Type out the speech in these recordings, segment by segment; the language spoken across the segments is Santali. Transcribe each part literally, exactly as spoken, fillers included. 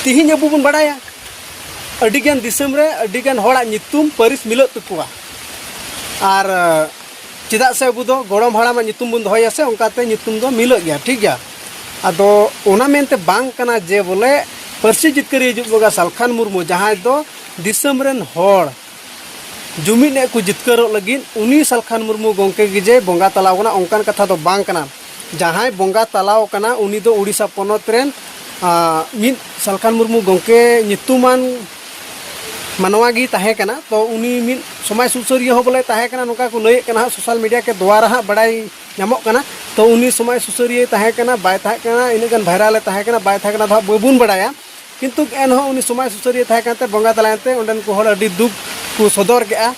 ᱛᱤᱦᱤᱧ ᱟᱵᱚ ᱵᱚᱱ ᱵᱟᱲᱟᱭᱟ, ᱟᱹᱰᱤᱜᱟᱱ ᱫᱤᱥᱚᱢ ᱨᱮ ᱟᱹᱰᱤᱜᱟᱱ ᱦᱚᱲᱟᱜ ᱧᱩᱛᱩᱢ ᱯᱟᱹᱨᱤᱥ ᱢᱤᱞᱟᱹᱜ ᱛᱟᱠᱚᱣᱟ᱾ ᱟᱨ ᱪᱮᱫᱟᱜ ᱥᱮ ᱟᱵᱚ ᱫᱚ ᱜᱚᱲᱚᱢ ᱦᱟᱲᱟᱢᱟᱜ ᱧᱩᱛᱩᱢ ᱵᱚᱱ ᱫᱚᱦᱚᱭᱟ ᱥᱮ, ᱚᱱᱠᱟᱛᱮ ᱧᱩᱛᱩᱢ ᱫᱚ ᱢᱤᱞᱟᱹᱜ ᱜᱮᱭᱟ, ᱴᱷᱤᱠ ᱜᱮᱭᱟ᱾ ᱟᱫᱚ ᱚᱱᱟ ᱢᱮᱱᱛᱮ ᱵᱟᱝ ᱠᱟᱱᱟ ᱡᱮ ᱵᱚᱞᱮ ᱯᱟᱹᱨᱥᱤ ᱡᱤᱛᱠᱟᱹᱨᱤᱭᱟᱹ ᱡᱩᱜᱽ ᱵᱚᱸᱜᱟ ᱥᱟᱞᱠᱷᱟᱱ ᱢᱩᱨᱢᱩ, ᱡᱟᱦᱟᱸᱭ ᱫᱚ ᱫᱤᱥᱚᱢ ᱨᱮᱱ ᱦᱚᱲ ᱡᱩᱢᱤᱫ ᱮ ᱠᱚ ᱡᱤᱛᱠᱟᱹᱨᱚᱜ ᱞᱟᱹᱜᱤᱫ ᱩᱱᱤ ᱥᱟᱞᱠᱷᱟᱱ ᱢᱩᱨᱢᱩ ᱜᱚᱢᱠᱮ ᱜᱮ ᱡᱮ ᱵᱚᱸᱜᱟ ᱛᱟᱞᱟᱣ ᱠᱟᱱᱟ, ᱚᱱᱠᱟᱱ ᱠᱟᱛᱷᱟ ᱫᱚ ᱵᱟᱝ ᱠᱟᱱᱟ᱾ ᱡᱟᱦᱟᱸᱭ ᱵᱚᱸᱜᱟ ᱛᱟᱞᱟᱣ ᱠᱟᱱᱟ, ᱩᱱᱤ ᱫᱚ ᱩᱲᱤᱥᱥᱟ ᱯᱚᱱᱚᱛ ᱨᱮᱱ, ᱟᱸ, ᱢᱤᱫ ᱥᱟᱞᱠᱷᱟᱱ ᱢᱩᱨᱢᱩ ᱜᱚᱢᱠᱮ ᱧᱩᱛᱩᱢᱟᱱ ᱢᱟᱱᱣᱟ ᱜᱮ ᱛᱟᱦᱮᱸ ᱠᱟᱱᱟ᱾ ᱛᱚ ᱩᱱᱤ ᱢᱤᱫ ᱥᱚᱢᱟᱡᱽ ᱥᱩᱥᱟᱹᱨᱤᱭᱟᱹ ᱦᱚᱸ ᱵᱚᱞᱮ ᱛᱟᱦᱮᱸ ᱠᱟᱱᱟ, ᱱᱚᱝᱠᱟ ᱠᱚ ᱞᱟᱹᱭᱮᱫ ᱠᱟᱱᱟ ᱦᱟᱸᱜ, ᱥᱳᱥᱟᱞ ᱢᱤᱰᱤᱭᱟ ᱠᱮ ᱫᱣᱟᱨᱟ ᱦᱟᱸᱜ ᱵᱟᱲᱟᱭ ᱧᱟᱢᱚᱜ ᱠᱟᱱᱟ᱾ ᱛᱚ ᱩᱱᱤ ᱥᱚᱢᱟᱡᱽ ᱥᱩᱥᱟᱹᱨᱤᱭᱟᱹ ᱛᱟᱦᱮᱸ ᱠᱟᱱᱟ, ᱵᱟᱭ ᱛᱟᱦᱮᱸ ᱠᱟᱱᱟ, ᱤᱱᱟᱹᱜ ᱜᱟᱱ ᱵᱷᱟᱭᱨᱟᱞᱮ ᱛᱟᱦᱮᱸ ᱠᱟᱱᱟ, ᱵᱟᱭ ᱛᱟᱦᱮᱸ ᱠᱟᱱᱟ, ᱫᱚ ᱦᱟᱸᱜ ᱵᱟᱵᱚᱱ ᱵᱟᱲᱟᱭᱟ᱾ ᱠᱤᱱᱛᱩ ᱮᱱᱦᱚᱸ ᱩᱱᱤ ᱥᱚᱢᱟᱡᱽ ᱥᱩᱥᱟᱹᱨᱤᱭᱟᱹ ᱛᱟᱦᱮᱸ ᱠᱟᱱᱛᱮ ᱵᱚᱸᱜᱟ ᱛᱟᱞᱟᱭᱮᱱᱛᱮ ᱚᱸᱰᱮᱱ ᱠᱚ ᱦᱚᱲ ᱟᱹᱰᱤ ᱫᱩᱠ ᱠᱚ ᱥᱚᱫᱚᱨ ᱠᱮᱜᱼᱟ᱾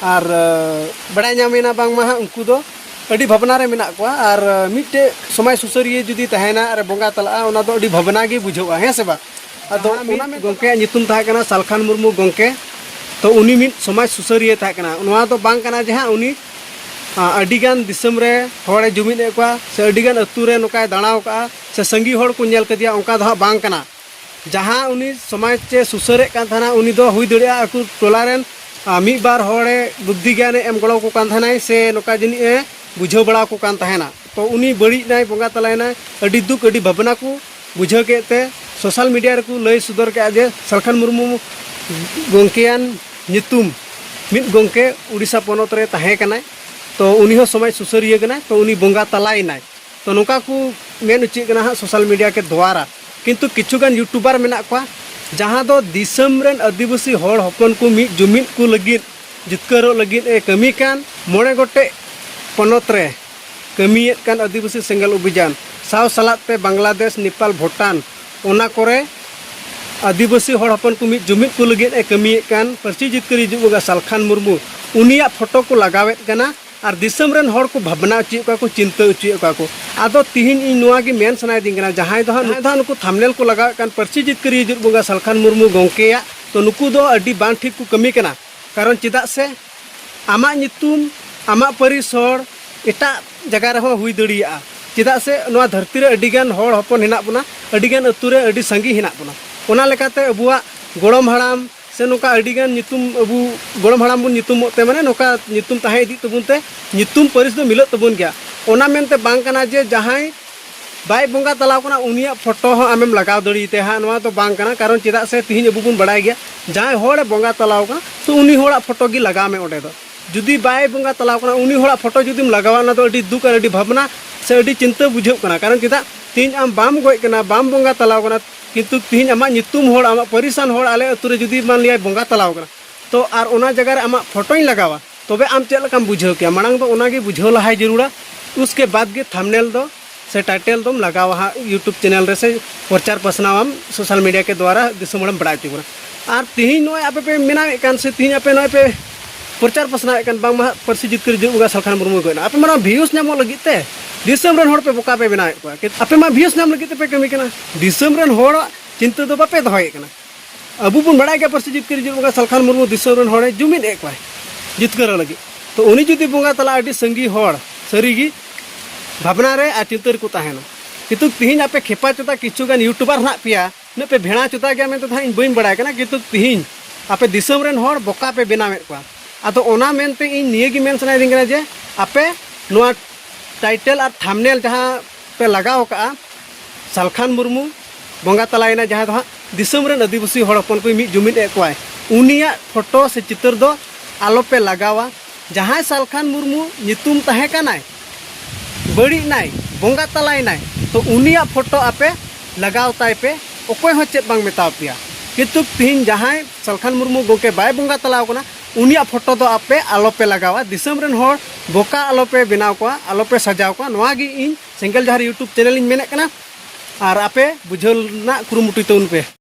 ᱟᱨ, ᱟᱸ, ᱵᱟᱲᱟᱭ ᱧᱟᱢᱮᱱᱟ ᱵᱟᱝᱢᱟ ᱦᱟᱸᱜ ᱩᱱᱠᱩ ᱫᱚ ᱟᱹᱰᱤ ᱵᱷᱟᱵᱽᱱᱟ ᱨᱮ ᱢᱮᱱᱟᱜ ᱠᱚᱣᱟ᱾ ᱟᱨ, ᱟᱸ, ᱢᱤᱫᱴᱮᱡ ᱥᱚᱢᱟᱡᱽ ᱥᱩᱥᱟᱹᱨᱤᱭᱟᱹ ᱡᱩᱫᱤ ᱛᱟᱦᱮᱱᱟ ᱟᱨ ᱵᱚᱸᱜᱟ ᱛᱟᱞᱟᱜᱼᱟ, ᱚᱱᱟ ᱫᱚ ᱟᱹᱰᱤ ᱵᱷᱟᱵᱽᱱᱟ ᱜᱮ ᱵᱩᱡᱷᱟᱹᱜᱼᱟ, ᱦᱮᱸ ᱥᱮ ᱵᱟᱝ? ᱟᱫᱚ ᱡᱟᱦᱟᱸ ᱢᱤᱫ ᱚᱱᱟ ᱢᱮᱱᱛᱮ ᱜᱚᱢᱠᱮᱭᱟᱜ ᱧᱩᱛᱩᱢ ᱛᱟᱦᱮᱸ ᱠᱟᱱᱟ ᱥᱟᱞᱠᱷᱟᱱ ᱢᱩᱨᱢᱩ ᱜᱚᱢᱠᱮ, ᱛᱚ ᱩᱱᱤ ᱢᱤᱫ ᱥᱚᱢᱟᱡᱽ ᱥᱩᱥᱟᱹᱨᱤᱭᱟᱹ ᱛᱟᱦᱮᱸ ᱠᱟᱱᱟ᱾ ᱱᱚᱣᱟ ᱫᱚ ᱵᱟᱝ ᱠᱟᱱᱟ ᱡᱮ ᱦᱟᱸᱜ ᱩᱱᱤ, ᱟᱸ, ᱟᱹᱰᱤᱜᱟᱱ ᱫᱤᱥᱚᱢ ᱨᱮ ᱦᱚᱲᱮ ᱡᱩᱢᱤᱫ ᱮᱫ ᱠᱚᱣᱟ ᱥᱮ ᱟᱹᱰᱤᱜᱟᱱ ᱟᱹᱛᱩ ᱨᱮ ᱱᱚᱝᱠᱟᱭ ᱫᱟᱬᱟᱣ ᱠᱟᱜᱼᱟ ᱥᱮ ᱥᱟᱸᱜᱮ ᱦᱚᱲ ᱠᱚ ᱧᱮᱞ ᱠᱮᱫᱮᱭᱟ, ᱚᱱᱠᱟ ᱫᱚ ᱦᱟᱸᱜ ᱵᱟᱝ ᱠᱟᱱᱟ᱾ ᱡᱟᱦᱟᱸ ᱩᱱᱤ ᱥᱚᱢᱟᱡᱽ ᱪᱮ ᱥᱩᱥᱟᱹᱨᱮᱫ ᱠᱟᱱ ᱛᱟᱦᱮᱱᱟ, ᱩᱱᱤ ᱫᱚ ᱦᱩᱭ ᱫᱟᱲᱮᱭᱟᱜᱼᱟ ᱟᱠᱚ ᱴᱚᱞᱟ ᱨᱮᱱ, ᱟᱸ, ᱢᱤᱫ ᱵᱟᱨ ᱦᱚᱲᱮ ᱵᱩᱫᱽᱫᱷᱤ ᱜᱮᱭᱟᱱᱮ ᱮᱢ ᱜᱚᱲᱚ ᱟᱠᱚ ᱠᱟᱱ ᱛᱟᱦᱮᱱᱟᱭ ᱥᱮ ᱱᱚᱝᱠᱟ ᱡᱟᱹᱱᱤᱡ ᱮ ᱵᱩᱡᱷᱟᱹᱣ ᱵᱟᱲᱟ ᱟᱠᱚ ᱠᱟᱱ ᱛᱟᱦᱮᱱᱟ᱾ ᱛᱚ ᱩᱱᱤ ᱵᱟᱹᱲᱤᱡ ᱮᱱᱟᱭ, ᱵᱚᱸᱜᱟ ᱛᱟᱞᱟᱭᱮᱱᱟᱭ, ᱟᱹᱰᱤ ᱫᱩᱠ ᱟᱹᱰᱤ ᱵᱷᱟᱵᱽᱱᱟ ᱠᱚ ᱵᱩᱡᱷᱟᱹᱣ ᱠᱮᱫ ᱛᱮ ᱥᱳᱥᱟᱞ ᱢᱤᱰᱤᱭᱟ ᱨᱮᱠᱚ ᱞᱟᱹᱭ ᱥᱚᱫᱚᱨ ᱠᱮᱫᱼᱟ ᱡᱮ ᱥᱟᱞᱠᱷᱟᱱ ᱢᱩᱨᱢᱩ ᱜᱚᱢᱠᱮᱭᱟᱱ ᱧᱩᱛᱩᱢ, ᱢᱤᱫ ᱜᱚᱢᱠᱮ ᱩᱲᱤᱥᱥᱟ ᱯᱚᱱᱚᱛ ᱨᱮ ᱛᱟᱦᱮᱸ ᱠᱟᱱᱟᱭ, ᱛᱚ ᱩᱱᱤ ᱦᱚᱸ ᱥᱚᱢᱟᱡᱽ ᱥᱩᱥᱟᱹᱨᱤᱭᱟᱹ ᱠᱟᱱᱟᱭ, ᱛᱚ ᱩᱱᱤ ᱵᱚᱸᱜᱟ ᱛᱟᱞᱟᱭᱮᱱᱟᱭ᱾ ᱛᱚ ᱱᱚᱝᱠᱟ ᱠᱚ ᱢᱮᱱ ᱦᱚᱪᱚᱭᱮᱫ ᱠᱟᱱᱟ ᱦᱟᱸᱜ ᱥᱳᱥᱟᱞ ᱢᱤᱰᱤᱭᱟ ᱠᱮ ᱫᱣᱟᱨᱟ᱾ ᱠᱤᱱᱛᱩ ᱠᱤᱪᱷᱩ ᱜᱟᱱ ᱭᱩᱴᱩᱵᱟᱨ ᱢᱮᱱᱟᱜ ᱠᱚᱣᱟ, ᱡᱟᱦᱟᱸ ᱫᱚ ᱫᱤᱥᱚᱢ ᱨᱮᱱ ᱟᱹᱫᱤᱵᱟᱹᱥᱤ ᱦᱚᱲ ᱦᱚᱯᱚᱱ ᱠᱚ ᱢᱤᱫ ᱡᱩᱢᱤᱫ ᱠᱚ ᱞᱟᱹᱜᱤᱫ, ᱡᱤᱛᱠᱟᱹᱨᱚᱜ ᱞᱟᱹᱜᱤᱫ ᱮ ᱠᱟᱹᱢᱤ ᱠᱟᱱ, ᱢᱚᱬᱮ ᱜᱚᱴᱮᱡ ᱯᱚᱱᱚᱛ ᱨᱮ ᱠᱟᱹᱢᱤᱭᱮᱫ ᱠᱟᱱ ᱟᱹᱫᱤᱵᱟᱹᱥᱤ ᱥᱮᱸᱜᱮᱞ ᱚᱵᱷᱤᱡᱟᱱ ᱥᱟᱶ ᱥᱟᱞᱟᱜ ᱛᱮ ᱵᱟᱝᱞᱟᱫᱮᱥ, ᱱᱮᱯᱟᱞ, ᱵᱷᱩᱴᱟᱱ, ᱚᱱᱟ ᱠᱚᱨᱮ ᱟᱹᱫᱤᱵᱟᱹᱥᱤ ᱦᱚᱲ ᱦᱚᱯᱚᱱ ᱠᱚ ᱢᱤᱫ ᱡᱩᱢᱤᱫ ᱠᱚ ᱞᱟᱹᱜᱤᱫ ᱮ ᱠᱟᱹᱢᱤᱭᱮᱫ ᱠᱟᱱ ᱯᱟᱹᱨᱥᱤ ᱡᱤᱛᱠᱟᱹᱨᱤᱡ ᱡᱩᱜᱽ ᱵᱚᱸᱜᱟ ᱥᱟᱞᱠᱷᱟᱱ ᱢᱩᱨᱢᱩ, ᱩᱱᱤᱭᱟᱜ ᱯᱷᱳᱴᱳ ᱠᱚ ᱞᱟᱜᱟᱣᱮᱫ ᱠᱟᱱᱟ᱾ ᱟᱨ ᱫᱤᱥᱚᱢ ᱨᱮᱱ ᱦᱚᱲ ᱠᱚ ᱵᱷᱟᱵᱽᱱᱟ ᱦᱚᱪᱚᱭᱮᱫ ᱠᱚᱣᱟ ᱠᱚ, ᱪᱤᱱᱛᱟᱹ ᱦᱚᱪᱚᱭᱮᱫ ᱠᱚᱣᱟ ᱠᱚ᱾ ᱟᱫᱚ ᱛᱤᱦᱤᱧ ᱤᱧ ᱱᱚᱣᱟ ᱜᱮ ᱢᱮᱱ ᱥᱟᱱᱟᱭᱮᱫᱤᱧ ᱠᱟᱱᱟ, ᱡᱟᱦᱟᱸᱭ ᱫᱚ ᱦᱟᱸᱜ, ᱡᱟᱦᱟᱸᱭ ᱫᱚ ᱦᱟᱸᱜ ᱱᱩᱠᱩ ᱛᱷᱟᱢᱱᱮᱞ ᱠᱚ ᱞᱟᱜᱟᱣᱮᱫ ᱠᱟᱱ ᱯᱟᱹᱨᱥᱤ ᱡᱤᱛᱠᱟᱹᱨᱤᱭᱟᱹ ᱡᱩᱜᱽ ᱵᱚᱸᱜᱟ ᱥᱟᱞᱠᱷᱟᱱ ᱢᱩᱨᱢᱩ ᱜᱚᱢᱠᱮᱭᱟᱜ, ᱛᱚ ᱱᱩᱠᱩ ᱫᱚ ᱟᱹᱰᱤ ᱵᱟᱝ ᱴᱷᱤᱠ ᱠᱚ ᱠᱟᱹᱢᱤ ᱠᱟᱱᱟ᱾ ᱠᱟᱨᱚᱱ ᱪᱮᱫᱟᱜ ᱥᱮ ᱟᱢᱟᱜ ᱧᱩᱛᱩᱢ, ᱟᱢᱟᱜ ᱯᱟᱹᱨᱤᱥ ᱦᱚᱲ ᱮᱴᱟᱜ ᱡᱟᱭᱜᱟ ᱨᱮᱦᱚᱸ ᱦᱩᱭ ᱫᱟᱲᱮᱭᱟᱜᱼᱟ᱾ ᱪᱮᱫᱟᱜ ᱥᱮ ᱱᱚᱣᱟ ᱫᱷᱟᱹᱨᱛᱤ ᱨᱮ ᱟᱹᱰᱤᱜᱟᱱ ᱦᱚᱲ ᱦᱚᱯᱚᱱ ᱦᱮᱱᱟᱜ ᱵᱚᱱᱟ, ᱟᱹᱰᱤᱜᱟᱱ ᱟᱹᱛᱩ ᱨᱮ ᱟᱹᱰᱤ ᱥᱟᱸᱜᱮ ᱦᱮᱱᱟᱜ ᱵᱚᱱᱟ᱾ ᱚᱱᱟ ᱞᱮᱠᱟᱛᱮ ᱟᱵᱚᱣᱟᱜ ᱜᱚᱲᱚᱢ ᱦᱟᱲᱟᱢ ᱥᱮ ᱱᱚᱝᱠᱟ ᱟᱹᱰᱤᱜᱟᱱ ᱧᱩᱛᱩᱢ, ᱟᱵᱚ ᱜᱚᱲᱚᱢ ᱦᱟᱲᱟᱢ ᱵᱚᱱ ᱧᱩᱛᱩᱢᱚᱜ ᱛᱮ, ᱢᱟᱱᱮ ᱱᱚᱝᱠᱟ ᱧᱩᱛᱩᱢ ᱛᱟᱦᱮᱸ ᱤᱫᱤᱜ ᱛᱟᱵᱚᱱ ᱛᱮ ᱧᱩᱛᱩᱢ ᱯᱟᱹᱨᱤᱥ ᱫᱚ ᱢᱤᱞᱟᱹᱜ ᱛᱟᱵᱚᱱ ᱜᱮᱭᱟ᱾ ᱚᱱᱟ ᱢᱮᱱᱛᱮ ᱵᱟᱝ ᱠᱟᱱᱟ ᱡᱮ ᱡᱟᱦᱟᱸᱭ ᱵᱟᱭ ᱵᱚᱸᱜᱟ ᱛᱟᱞᱟᱣ ᱠᱟᱱᱟ ᱩᱱᱤᱭᱟᱜ ᱯᱷᱳᱴᱳ ᱦᱚᱸ ᱟᱢᱮᱢ ᱞᱟᱜᱟᱣ ᱫᱟᱲᱮᱭᱟᱛᱟᱭᱟ ᱦᱟᱸᱜ, ᱱᱚᱣᱟ ᱫᱚ ᱵᱟᱝ ᱠᱟᱱᱟ᱾ ᱠᱟᱨᱚᱱ ᱪᱮᱫᱟᱜ ᱥᱮ ᱛᱤᱦᱤᱧ ᱟᱵᱚ ᱵᱚᱱ ᱵᱟᱲᱟᱭ ᱜᱮᱭᱟ, ᱡᱟᱦᱟᱸᱭ ᱦᱚᱲᱮ ᱵᱚᱸᱜᱟ ᱛᱟᱞᱟᱣ ᱠᱟᱱᱟ ᱛᱚ ᱩᱱᱤ ᱦᱚᱲᱟᱜ ᱯᱷᱳᱴᱳ ᱜᱮ ᱞᱟᱜᱟᱣ ᱢᱮ ᱚᱸᱰᱮ ᱫᱚ᱾ ᱡᱩᱫᱤ ᱵᱟᱭ ᱵᱚᱸᱜᱟ ᱛᱟᱞᱟᱣ ᱠᱟᱱᱟ ᱩᱱᱤ ᱦᱚᱲᱟᱜ ᱯᱷᱳᱴᱳ ᱡᱩᱫᱤᱢ ᱞᱟᱜᱟᱣᱟ, ᱚᱱᱟ ᱫᱚ ᱟᱹᱰᱤ ᱫᱩᱠ ᱟᱨ ᱟᱹᱰᱤ ᱵᱷᱟᱵᱽᱱᱟ ᱥᱮ ᱟᱹᱰᱤ ᱪᱤᱱᱛᱟᱹ ᱵᱩᱡᱷᱟᱹᱜ ᱠᱟᱱᱟ᱾ ᱠᱟᱨᱚᱱ ᱪᱮᱫᱟᱜ, ᱛᱤᱦᱤᱧ ᱟᱢ ᱵᱟᱢ ᱜᱚᱡ ᱠᱟᱱᱟ, ᱵᱟᱢ ᱵᱚᱸᱜᱟ ᱛᱟᱞᱟᱣ ᱠᱟᱱᱟ, ᱠᱤᱱᱛᱩ ᱛᱤᱦᱤᱧ ᱟᱢᱟᱜ ᱧᱩᱛᱩᱢ ᱦᱚᱲ, ᱟᱢᱟᱜ ᱯᱟᱹᱨᱤᱥᱟᱱ ᱦᱚᱲ ᱟᱞᱮ ᱟᱹᱛᱩ ᱨᱮ ᱡᱩᱫᱤ ᱢᱟᱱ ᱞᱤᱭᱟᱭ ᱵᱚᱸᱜᱟ ᱛᱟᱞᱟᱣ ᱠᱟᱱᱟ, ᱛᱚ ᱟᱨ ᱚᱱᱟ ᱡᱟᱭᱜᱟ ᱨᱮ ᱟᱢᱟᱜ ᱯᱷᱳᱴᱳᱧ ᱞᱟᱜᱟᱣᱟ, ᱛᱚᱵᱮ ᱟᱢ ᱪᱮᱫ ᱞᱮᱠᱟᱢ ᱵᱩᱡᱷᱟᱹᱣ ᱠᱮᱭᱟ? ᱢᱟᱲᱟᱝ ᱫᱚ ᱚᱱᱟᱜᱮ ᱵᱩᱡᱷᱟᱹᱣ ᱞᱟᱦᱟᱭ ᱡᱟᱹᱨᱩᱲᱟ, ᱩᱥᱠᱮ ᱵᱟᱫᱽ ᱜᱮ ᱛᱷᱟᱢᱵᱱᱮᱞ ᱫᱚ ᱥᱮ ᱴᱟᱭᱴᱮᱞ ᱫᱚᱢ ᱞᱟᱜᱟᱣᱟ ᱦᱟᱸᱜ YouTube ᱪᱮᱱᱮᱞ ᱨᱮ ᱥᱮ ᱯᱨᱚᱪᱟᱨ ᱯᱟᱥᱱᱟᱣᱟᱢ ᱥᱳᱥᱟᱞ ᱢᱤᱰᱤᱭᱟ ᱠᱮ ᱫᱣᱟᱨᱟ ᱫᱤᱥᱚᱢ ᱦᱚᱲᱮᱢ ᱵᱟᱲᱟᱭ ᱦᱚᱪᱚ ᱠᱚᱣᱟ᱾ ᱟᱨ ᱛᱤᱦᱤᱧ ᱱᱚᱜᱼᱚᱭ ᱟᱯᱮ ᱯᱮ ᱵᱮᱱᱟᱣᱮᱫ ᱠᱟᱱ ᱥᱮ ᱛᱤᱦᱤᱧ ᱟᱯᱮ ᱱᱚᱜᱼᱚᱭ ᱯᱮ ᱯᱨᱚᱪᱟᱨ ᱯᱟᱥᱱᱟᱣᱮᱫ ᱠᱟᱱ ᱵᱟᱝᱢᱟ ᱦᱟᱸᱜ ᱯᱟᱹᱨᱥᱤ ᱡᱤᱛᱠᱟᱹᱨ ᱡᱩᱜᱽ ᱵᱚᱸᱜᱟ ᱥᱟᱞᱠᱷᱟᱱ ᱢᱩᱨᱢᱩᱭ ᱜᱚᱡ ᱮᱱᱟ, ᱟᱯᱮ ᱢᱟ ᱱᱚᱣᱟ ᱵᱷᱤᱭᱩᱥ ᱧᱟᱢᱚᱜ ᱞᱟᱹᱜᱤᱫ ᱛᱮ ᱫᱤᱥᱚᱢ ᱨᱮᱱ ᱦᱚᱲ ᱯᱮ ᱵᱚᱠᱟ ᱯᱮ ᱵᱮᱱᱟᱣᱮᱫ ᱠᱚᱣᱟ᱾ ᱟᱯᱮ ᱢᱟ ᱵᱷᱤᱭᱩᱥ ᱧᱟᱢ ᱞᱟᱹᱜᱤᱫ ᱛᱮᱯᱮ ᱠᱟᱹᱢᱤ ᱠᱟᱱᱟ, ᱫᱤᱥᱚᱢ ᱨᱮᱱ ᱦᱚᱲᱟᱜ ᱪᱤᱱᱛᱟᱹ ᱫᱚ ᱵᱟᱯᱮ ᱫᱚᱦᱚᱭᱮᱫ ᱠᱟᱱᱟ᱾ ᱟᱵᱚ ᱵᱚᱱ ᱵᱟᱲᱟᱭ ᱜᱮᱭᱟ ᱯᱟᱹᱨᱥᱤ ᱡᱤᱛᱠᱟᱹᱨ ᱡᱩᱜᱽ ᱵᱚᱸᱜᱟ ᱥᱟᱞᱠᱷᱟᱱ ᱢᱩᱨᱢᱩ ᱫᱤᱥᱚᱢ ᱨᱮᱱ ᱦᱚᱲᱮ ᱡᱩᱢᱤᱫ ᱮᱫ ᱠᱚᱣᱟᱭ ᱡᱤᱛᱠᱟᱹᱨᱚᱜ ᱞᱟᱹᱜᱤᱫ᱾ ᱛᱚ ᱩᱱᱤ ᱡᱩᱫᱤ ᱵᱚᱸᱜᱟ ᱛᱟᱞᱟ ᱟᱹᱰᱤ ᱥᱟᱸᱜᱮ ᱦᱚᱲ ᱥᱟᱹᱨᱤᱜᱮ ᱵᱷᱟᱵᱽᱱᱟ ᱨᱮ ᱟᱨ ᱪᱤᱱᱛᱟᱹ ᱨᱮᱠᱚ ᱛᱟᱦᱮᱱᱟ᱾ ᱠᱤᱱᱛᱩ ᱛᱤᱦᱤᱧ ᱟᱯᱮ ᱠᱷᱮᱯᱟ ᱪᱚᱫᱟ ᱠᱤᱪᱷᱩ ᱜᱟᱱ ᱭᱩᱴᱩᱵᱟᱨ ᱦᱮᱱᱟᱜ ᱯᱮᱭᱟ, ᱩᱱᱟᱹᱜ ᱯᱮ ᱵᱷᱮᱲᱟ ᱪᱚᱫᱟ ᱜᱮᱭᱟ ᱢᱮᱱᱛᱮ ᱫᱚ ᱦᱟᱸᱜ ᱤᱧ ᱵᱟᱹᱧ ᱵᱟᱲᱟᱭ ᱠᱟᱱᱟ, ᱠᱤᱱᱛᱩ ᱛᱤᱦᱤᱧ ᱟᱯᱮ ᱫᱤᱥᱚᱢ ᱨᱮᱱ ᱦᱚᱲ ᱵᱚᱠᱟ ᱯᱮ ᱵᱮᱱᱟᱣᱮᱫ ᱠᱚᱣᱟ᱾ ᱟᱫᱚ ᱚᱱᱟ ᱢᱮᱱᱛᱮ ᱤᱧ ᱱᱤᱭᱟᱹ ᱜᱮ ᱢᱮᱱ ᱥᱟᱱᱟᱭᱮᱫᱤᱧ ᱠᱟᱱᱟ ᱡᱮ ᱟᱯᱮ ᱱᱚᱣᱟ ᱴᱟᱭᱴᱮᱞ ᱟᱨ ᱛᱷᱟᱢᱵᱱᱮᱞ ᱡᱟᱦᱟᱸ ᱯᱮ ᱞᱟᱜᱟᱣ ᱠᱟᱜᱼᱟ, ᱥᱟᱞᱠᱷᱟᱱ ᱢᱩᱨᱢᱩ ᱵᱚᱸᱜᱟ ᱛᱟᱞᱟᱭᱮᱱᱟ, ᱡᱟᱦᱟᱸ ᱫᱚ ᱦᱟᱸᱜ ᱫᱤᱥᱚᱢ ᱨᱮᱱ ᱟᱹᱫᱤᱵᱟᱹᱥᱤ ᱦᱚᱲ ᱦᱚᱯᱚᱱ ᱠᱚᱭ ᱢᱤᱫ ᱡᱩᱢᱤᱫ ᱮᱫ ᱠᱚᱣᱟᱭ, ᱩᱱᱤᱭᱟᱜ ᱯᱷᱳᱴᱳ ᱥᱮ ᱪᱤᱛᱟᱹᱨ ᱫᱚ ᱟᱞᱚᱯᱮ ᱞᱟᱜᱟᱣᱟ᱾ ᱡᱟᱦᱟᱸᱭ ᱥᱟᱞᱠᱷᱟᱱ ᱢᱩᱨᱢᱩ ᱧᱩᱛᱩᱢ ᱛᱟᱦᱮᱸ ᱠᱟᱱᱟᱭ, ᱵᱟᱹᱲᱤᱡ ᱱᱟᱭ, ᱵᱚᱸᱜᱟ ᱛᱟᱞᱟᱭᱮᱱᱟᱭ, ᱛᱚ ᱩᱱᱤᱭᱟᱜ ᱯᱷᱳᱴᱳ ᱟᱯᱮ ᱞᱟᱜᱟᱣ ᱛᱟᱭ ᱯᱮ, ᱚᱠᱚᱭ ᱦᱚᱸ ᱪᱮᱫ ᱵᱟᱝ ᱢᱮᱛᱟᱣ ᱯᱮᱭᱟ᱾ ᱠᱤᱱᱛᱩ ᱛᱤᱦᱤᱧ ᱡᱟᱦᱟᱸᱭ ᱥᱟᱞᱠᱷᱟᱱ ᱢᱩᱨᱢᱩ ᱜᱚᱢᱠᱮ ᱵᱟᱭ ᱵᱚᱸᱜᱟ ᱛᱟᱞᱟᱣ ᱠᱟᱱᱟ, ᱩᱱᱤᱭᱟᱜ ᱯᱷᱳᱴᱳ ᱫᱚ ᱟᱯᱮ ᱟᱞᱚᱯᱮ ᱞᱟᱜᱟᱣᱟ᱾ ᱫᱤᱥᱚᱢ ᱨᱮᱱ ᱦᱚᱲ ᱵᱚᱠᱟ ᱟᱞᱚᱯᱮ ᱵᱮᱱᱟᱣ ᱠᱚᱣᱟ, ᱟᱞᱚᱯᱮ ᱥᱟᱡᱟᱣ ᱠᱚᱣᱟ᱾ ᱱᱚᱣᱟ ᱜᱮ ᱤᱧ ᱥᱮᱸᱜᱮᱞ ᱡᱟᱦᱟᱨ ᱭᱩᱴᱩᱵᱽ ᱪᱮᱱᱮᱞ ᱤᱧ ᱢᱮᱱᱮᱫ ᱠᱟᱱᱟ᱾ ᱟᱨ ᱟᱯᱮ ᱵᱩᱡᱷᱟᱹᱣ ᱨᱮᱱᱟᱜ ᱠᱩᱨᱩᱢᱩᱴᱩᱭ ᱛᱟᱵᱚᱱ ᱯᱮ᱾